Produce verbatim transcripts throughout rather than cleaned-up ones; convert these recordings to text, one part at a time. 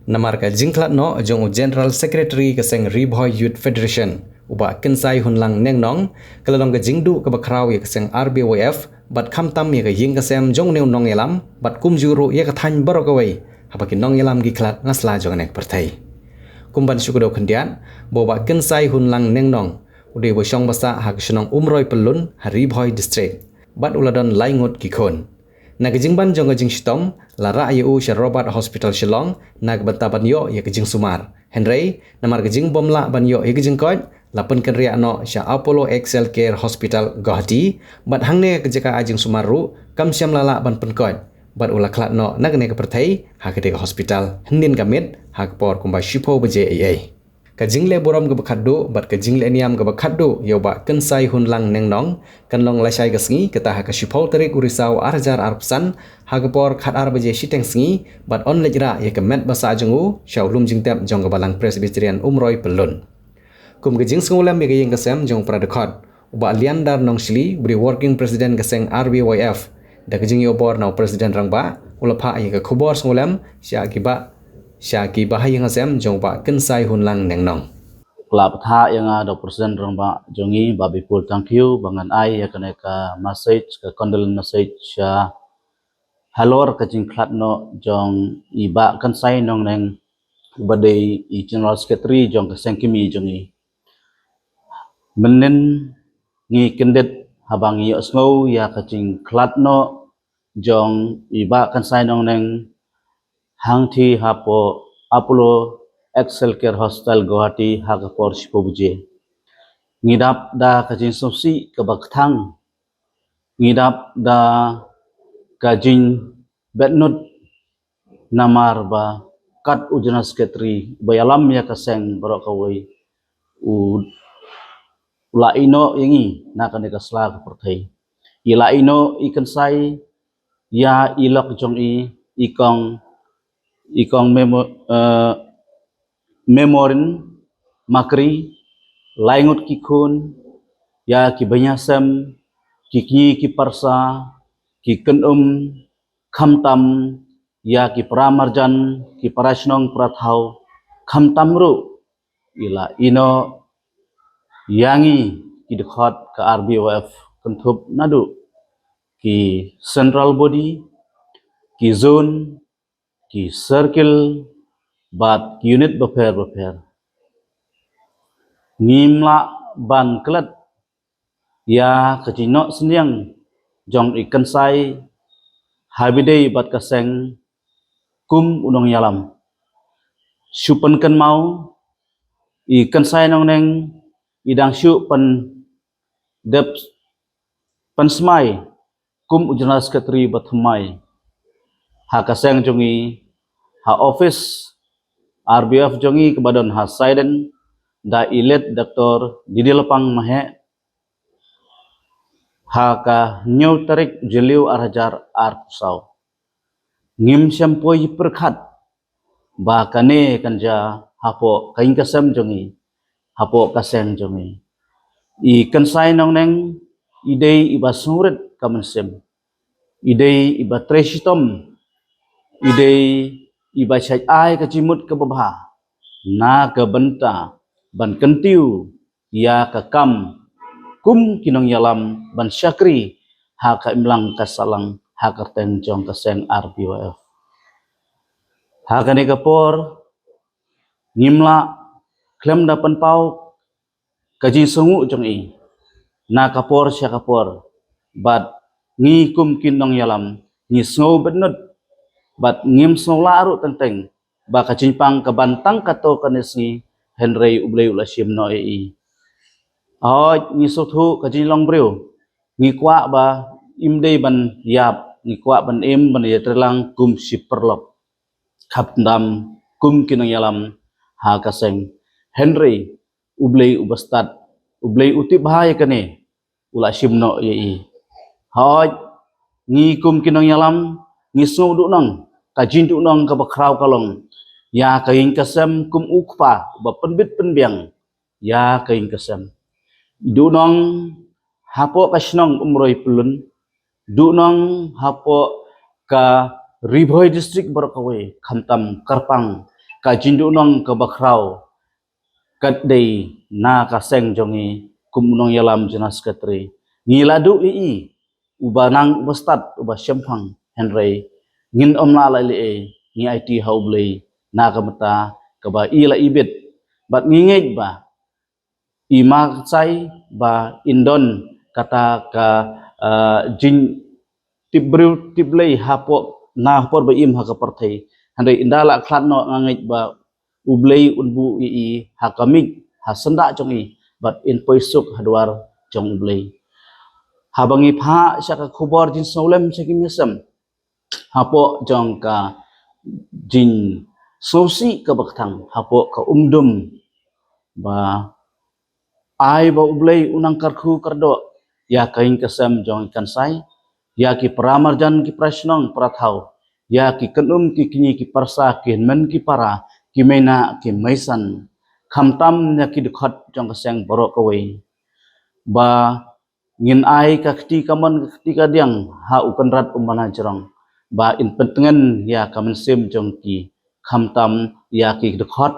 Namar ka jingkhlad noh jong u General Secretary ka seng Ri Bhoi Youth Federation, u Bah Kynsai Hunlang Nengnong, ka la long ka jingduh kaba khraw ïa ka seng R B Y F, bad khamtam ïa ka ïing ka sem jong une u nongïalam, bad kumjuh ruh ïa ka thaiñ baroh kawei, haba ki nongïalam ki khlad na sla jong kane ka pyrthei. Kum ban shu kdew khyndiat, ba u Bah Kynsai Hunlang Nengnong, u dei uba shong basa ha ka shnong Umroi Pyllun, ha Ri Bhoi District, bad u la don lai ngut ki khun. Na ka jingban jong ka jingshitom, la rah ïa u sha Robert Hospital Shillong, na ka bynta ban ïoh ïa ka jingsumar. Hynrei, namar ka jingbym lah ban ïoh ïa ka jingkoit, la pynkynriah noh sha Apollo Excel Care Hospital Guwahati, bad hangne ha ka jaka ai jingsumar ruh, kam shym la lah ban pynkoit, bad u la khlad noh na kane ka pyrthei, ha katei ka hospital, hynnin ka miet, ha ka por kumba shiphew baje eiei. Ka jingleh burom kaba khatduh, bad ka jingleh niam kaba khatduh, ïa u Bah Kynsai Hunlang Nengnong, kan long lashai ka sngi, kata ha ka shiphew tarik u Risaw ar hajar arphew san, ha ka por khatar baje shiteng sngi, bad yn leit rah ïa ka met basa jong u, sha u lum jingtep jong ka Balang Presbyterian Umroi Pyllun. Kum ka jingsngewlem ïa ka ïing ka sem jong u para dkhot, u Bah Liandar Nongshli, uba dei Working President ka seng R B Y F, da ka jingïoh bor na u President Rangbah, u la phah ïa ka khubor sngewlem, sha ki bah, sha ki bahaïing hasem jong u Bah Kynsai Hunlang Nengnong. Ka la bthah ïa nga da u President Rangbah jong ngi, Bah Bipul Thangkhiew, ba ngan ai ïa kane ka message, ka condolence message, sha halor ka jingkhlad noh jong i Bah Kynsai Nongneng, uba dei i General Secretary jong ka seng kmie jong ngi. Mynnin ngi kyndit haba ngi ïohsngew ïa ka jingkhlad noh jong i Bah Kynsai Nongneng hangthie hapoh Apollo Excel Care Hospital Guwahati ha ka por shiphew baje. Ngi dap da ka jingsngewsih kaba kthang. Ngi dap da ka jingbitnud namar ba kat u General Secretary ba ïalam ïa ka seng baroh kawei u, u la ïehnoh ïa ngi na kane ka sla ka pyrthei. I la ïehnoh i Kynsai ïa i lok jong i, i kong, i kong Memo-, eh, Memorin Makri, lai ngut ki khun, ïa ki bahaïing hasem, ki kñi ki parsa, ki kynum, khamtam ïa ki para marjan, ki para shnong para thaw, khamtam ruh i la ïehnoh ïa ngi ki dkhot ka R B Y F, kynthup naduh ki central body, ki zone, ki circle, bad ki unit bapher bapher. Ngim lah ban klet ïa ka jingnoh synñiang jong i Kynsai haba ïadei bad ka seng kum u nongïalam. Shu pynkynmaw, i Kynsai Nongneng i dang shu pyndep pynsmai kum u General Secretary ba thymmai ha ka seng jong ngi, ha office R B F jong ngi kaba don ha Saiden, da i late Doctor Didi Lapang Maheh, ha ka hynñiew tarik Jylliew ar hajar arphew saw. Ngim shym poi pyrkhat ba kane kan jia hapoh ka ïing ka sem jong ngi, hapoh ka seng jong ngi. I Kynsai Nongneng i dei iba sngewrit ka mynsiem, i dei iba trei shitom, i dei iba shait ai ka jingmut kaba bha na ka bynta ban kyntiew ïa ka kam kum ki nongïalam ban shakri ha ka imlang ka sahlang ha ka kyrteng jong ka seng R B Y F. Ha kane ka por ngim lah khlem da pynpaw ka jingsngew jong i na ka por sha ka por, bad ngi kum ki nongïalam ngi sngew bynnud, bad ngim sngew lah ruh teng teng ba ka jingpang ka ban tang katto katne sngi, hynrei U Blei u la shim noh ïa i. Hooid, ngi sngewthuh ka jinglong briew, ngi kwah ba im dei ban ïap, ngi kwah ban im ban ïatreilang kum shi paralok, khamtam kum ki nongïalam ha ka seng. Hynrei U Blei uba stad, U Blei u tip bha ïa kane, u la shim noh ïa i. Hooid, ngi kum ki nongïalam ngi sngew duhnong, ka jingduhnong kaba khraw ka long ïa ka ïing ka sem kum u kpa uba pynbit pynbiang ïa ka ïing ka sem. Duhnong hapoh ka shnong Umroi Pyllun, duhnong hapoh ka Ri Bhoi District baroh kawei, khamtam kyrpang ka jingduhnong kaba khraw ka dei na ka seng jong ngi kum u nongïalam General Secretary. Ngi la duh ïa i uba nang uba stad uba shemphang, hynrei ngin ym lah leh leh, ngi aiti ha U Blei na ka bynta kaba i la ibit. Bad ngi ngeit ba i markai ba in don kata ka, ah, jingtip briew tip Blei hapoh na por ba im ha ka pyrthei. Hynrei ynda la khlad noh nga ngeit ba U Blei un buh ïa i ha ka miej ha syndah jong i bad in poi suk ha dwar jong U Blei. Haba ngi phah sha ka khubor jingsngewlem sha ki mynsiem hapoh jong ka jingsngewsih kaba kthang hapoh ka umdum ba ai ba U Blei u nang kyrkhu kyrdoh ïa ka ïing ka sem jong i Kynsai, ïa ki para marjan ki para shnong para thaw, ïa ki kynum ki kñi ki pyrsa ki hynmen ki para, ki mei nah ki mei san, khamtam ïa ki dkhot jong ka seng baroh kawei. Ba ngin ai ka kti kamon ka kti kadiang ha u Kynrad u Mawjrong ba in pyntngen ïa ka mynsiem jong ki, khamtam ïa ki dkhot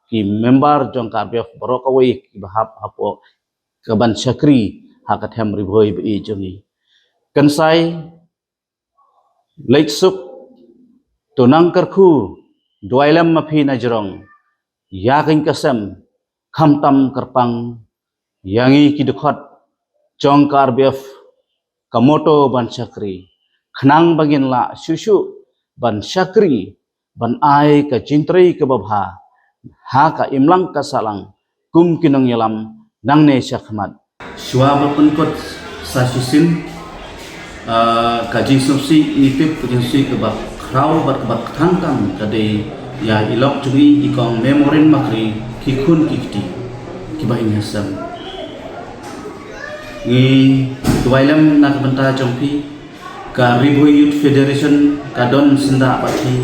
ki member jong ka R B F baroh kawei kiba hap hapoh ka ban shakri ha ka them Ri Bhoi ba ïeit jong ngi. Kynsai, leit suk, to nang kyrkhu, duwai lem ma phi na jrong ïa ka ïing ka sem, khamtam kyrpang ïa ngi ki dkhot jong ka R B F, ka motto ban shakri, khnang ba ngin lah shuh shuh ban shakri, ban ai ka jingtrei kaba bha ha ka imlang ka sahlang kum ki nongïalam nangne sha khmat. Shuwa ba pynkut sa shisien, ah, ka jingsngewsih, ngi tip ka jingsngewsih kaba khraw bad kaba kthang tam ka dei ïa i lok jong ngi i kong Maureen Makri, ki khun ki kti kiba ïeit ïa sem. Ngi duwai lem na ka bynta jong phi, ka Ri Bhoi Youth Federation ka don syndah bad phi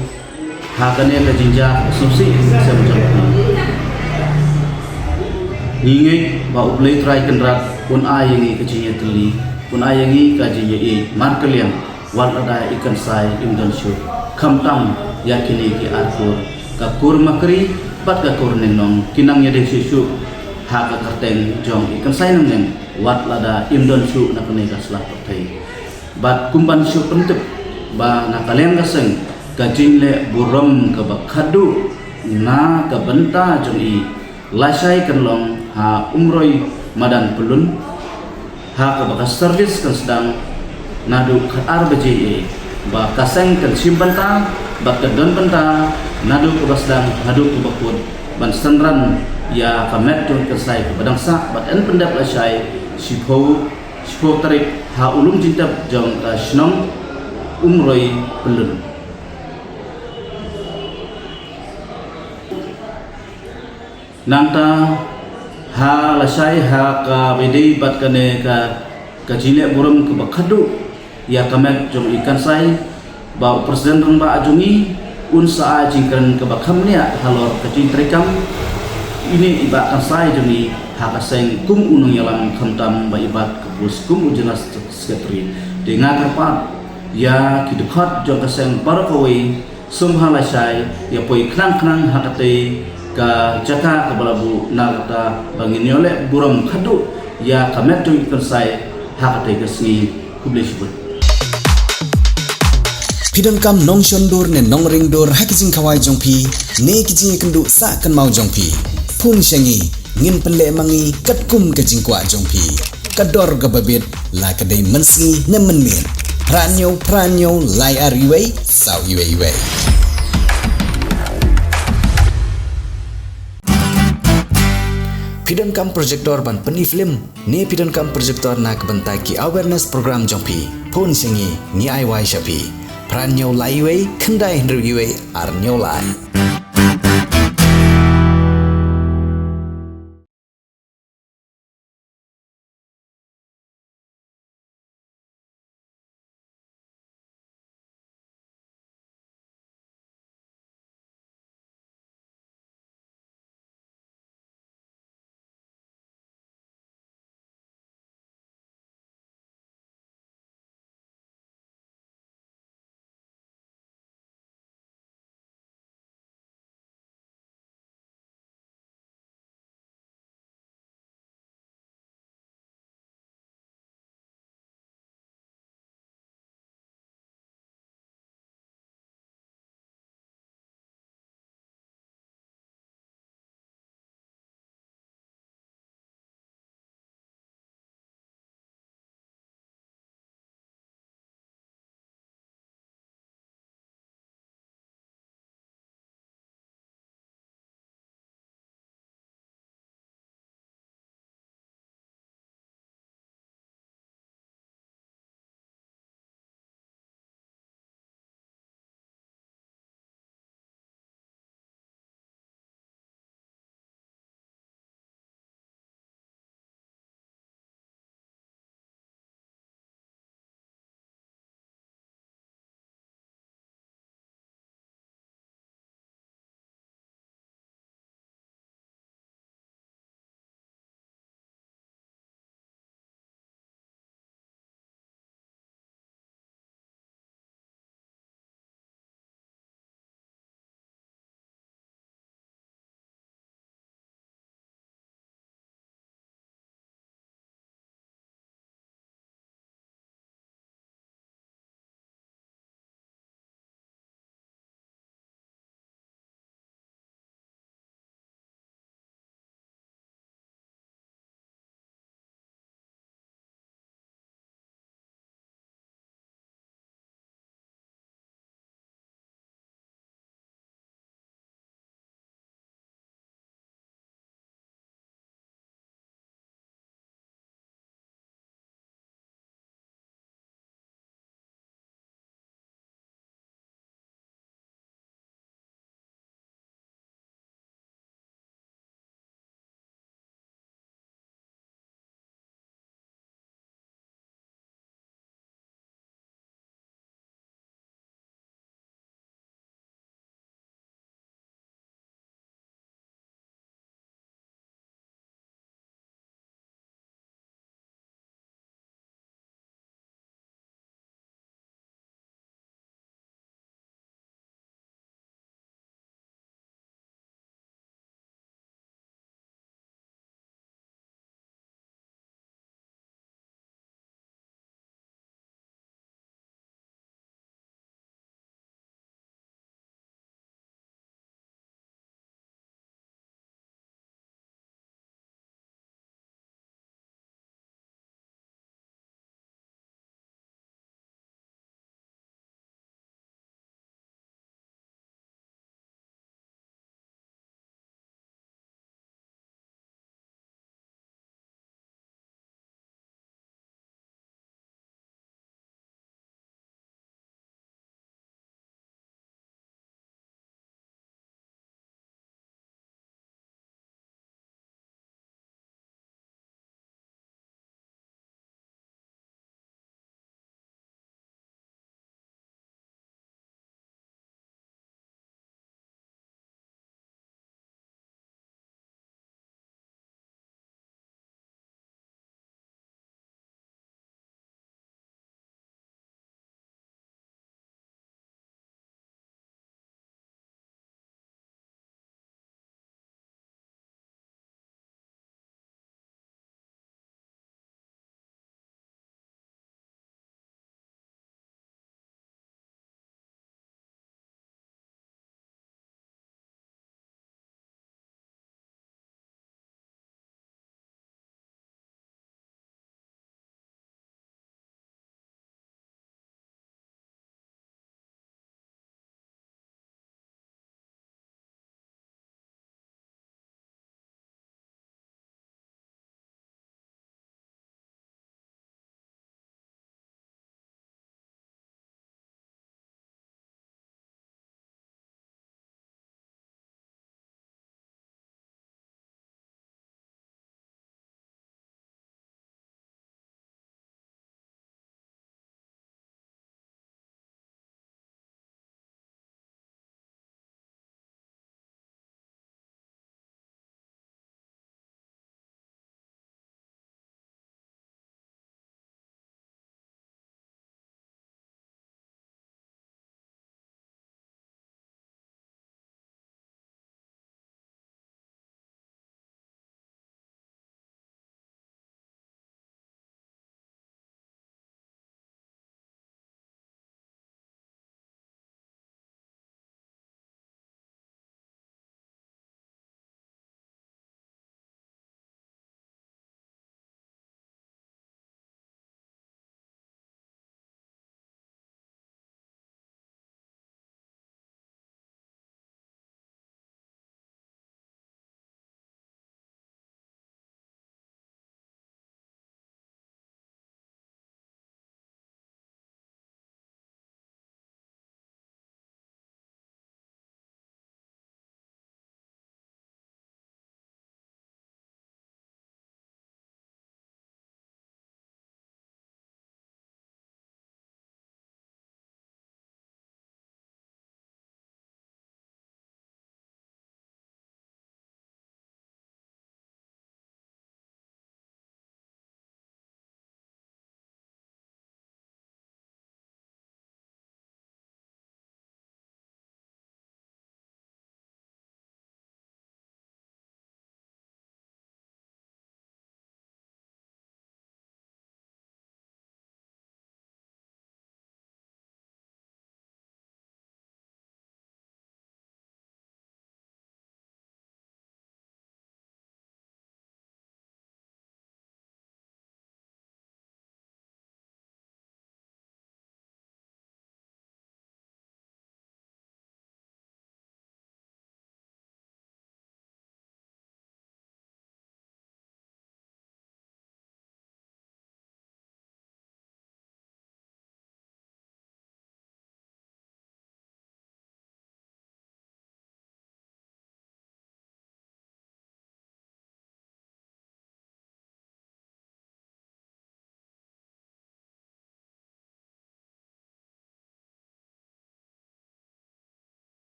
ha kane ka jingjia sngewsih sem jong phi. Ngi ngeit ba U Blei Trai Kynrad un ai ïa ngi ka jingïatylli, un ai ïa ngi ka jingïaieit markylliang, wat lada i Kynsai im don shuh, khamtam ïa kine ki ar kur, ka kur Makri bad ka kur Nyngnong, ki nang ïadei shuh shuh ha ka kyrteng jong i Kynsai Nongnem, wat lada im don shuh na kane ka sla pyrthei. Bad kum ban shu pyntip ba na ka liang ka seng, ka jingleh burom kaba khadduh na ka bynta jong i lashai kan long ha Umroi Madan Pyllun, ha kaba ka service kan sdang naduh khatar baje, ba ka seng kan shim bynta bad kan don bynta naduh kaba sdang haduh kaba kut, ban synran ïa ka met jong i Kynsai kaba dang sah bad yn pyndep lashai shiphew, shiphew tarik ha u lum jingtep jong ka shnong Umroi Pyllun. Nangta ha lashai ha kaba ïadei bad kane ka, ka jingleh burom kaba khadduh ïa ka met jong i Kynsai, ba u President Rangbah jong ngi un sa ai jingkren kaba kham bniah halor ka jingtreikam ine i Bah Kynsai jong ngi ha ka seng kum u nongïalam khamtam ba i bat ka post kum u General Secretary. Te nga kyrpad ïa ki dkhot jong ka seng baroh kawei, sngewbha lashai ïa poi khnang khnang ha katei ka jaka kaba la buh, na kata ba ngin ïoh leh burom khadduh ïa ka met jong i Kynsai ha katei ka sngi. Khublei shibun. Phi donkam nongshon dur ne nongring dur ha ki jingkhawai jong phi ne ki jingïakynduh sah kynmaw jong phi? Phone sha ngi, ngin pynleh ma ngi katkum ka jingkwah jong phi. Ka dor kaba bit la ka dei mynsngi ne mynmiet. Phra hynñiew phra hynñiew lai ar wei saw wei wei. Phi donkam projector ban pyni film ne phi donkam projector na ka bynta ki awareness program jong phi? Phone sha ngi, ngi ai wai sha phi. Phra hynñiew lai wei khyndai hynriew wei ar hynñiew lai.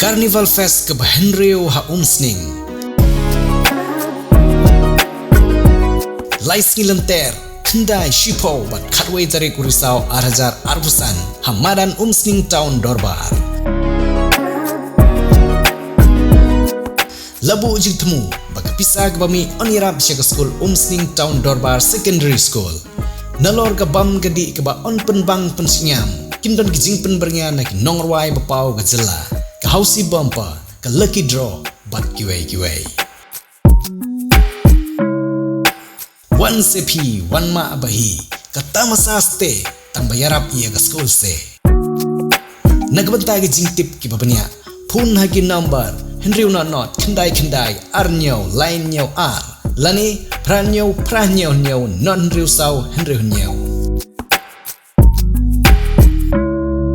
Carnival Fest kaba hynriew ha Umsning. Lai sngi lynter, khyndai, shiphew bad khatwei tarik u Risaw ar hajar arphew san ha madan Umsning Town Dorbar. La buh jingthmu ba ka pisa kaba mih yn ïarap sha ka skul Umsning Town Dorbar Secondary School. Nalor ka bam ka dih kaba yn pynbang pynshngaiñ, kin don ka jingpynbyrngia na ki nongrwai ba paw ka jylla, ka housie bumper, ka lucky draw bad kiwei kiwei. Wan se phi, wan mah ba hi, ka tamasa ste, tang ba ïarap ïa ka skul se. Na ka bynta ki jingtip kiba bniah, phone ha ki number hynriew nod nod khyndai khyndai ar hynñiew lai hynñiew ar, lane phra hynñiew phra hynñiew hynñiew nod hynriew saw hynriew hynñiew.